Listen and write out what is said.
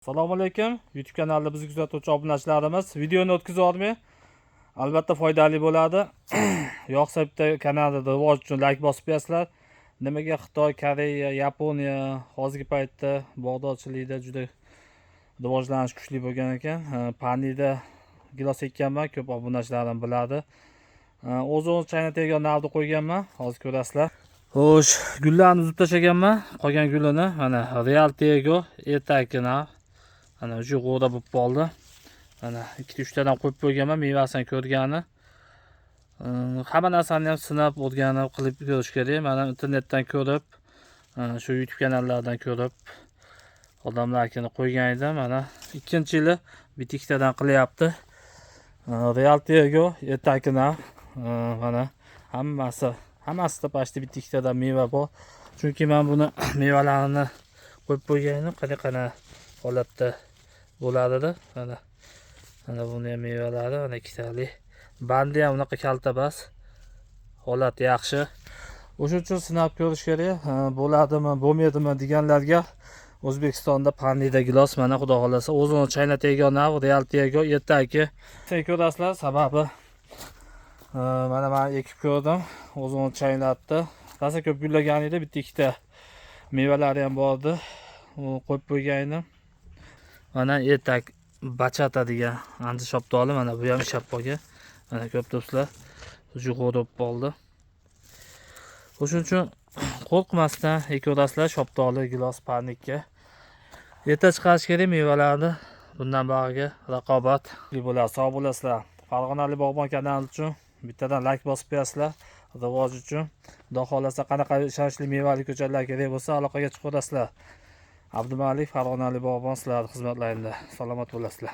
Assalomu alaykum. YouTube kanalida bizni kuzatuvchi obunachilarimiz, videoni o'tkazib yubormang. Albatta foydali bo'ladi. Yoqsa bitta kanalda rivoj uchun layk bosib qo'yasizlar. Nimaga Xitoy, Koreya, Yaponiya hozirgi paytda bog'dorchilikda juda rivojlanish kuchli bo'lgan ekan. Panida gilos ekkanman, ko'p obunachilarim biladi. O'zim China Tiger navni qo'yganman, hozir ko'rasizlar. Xo'sh, gullarni uzib tashlaganman. Qolgan gulini mana Real Tego ertaki nav. Mana shu g'o'ra bo'lib qoldi. Mana ikkita uchtadan qo'yib qo'yganman, mevasini ko'rgani. Hamma narsani ham sinab, o'rganib qilib ko'rish kerak. Mana internetdan ko'rib, shu YouTube kanallardan ko'rib odamlarnikini qo'ygan edim. Mana ikkinchi yili bitta ikkitadan qilyapti. Real Tego ertaki nav. Mana hammasida почти bitta ikkitadan meva bor. Chunki men buni mevalarini qo'yib qo'ygan edim, qanaqa holatda bo'ladida. Mana buni ham mevalari mana ikkitalik. Bandi ham unaqa kalta emas. Holat yaxshi. O'sha uchun sinab ko'rish kerak. Bo'ladimi, bo'lmaydimi deganlarga O'zbekistonda Panida gilos mana xudo xohlasa o'zini China Tego nav, Real Tego ertaki. Sen ko'rasizlar, sababi mana men ekib ko'rdim. O'zini chaynatdi. Rosa ko'p gullagan edi, bitta ikkita mevalari ham bor edi. Qo'yib qo'ygan edim. Mana ertak bachata degan anji shoptoli, mana bu ham ishlab qolgan. Mana ko'rib turibsizlar. Juxur bo'lib qoldi. O'shuning uchun qo'rqmasdan ekaverasizlar shoptoli, gilos, parnikka. Erta chiqarish kerak mevalarni. Bundan bog'iga raqobat bo'ladi. Sog' bo'lasizlar. Farg'onalik bog'bon kanali uchun bittadan layk bosib qo'yasizlar. Rivoj uchun. Xudo xohlasa qanaqa ishonchli mevali ko'chatlar kerak bo'lsa, aloqaga chiqaverasizlar. Abdumalik Farg'onalik bog'bon sizlarning xizmatlaringda. Salomat bo'lasizlar.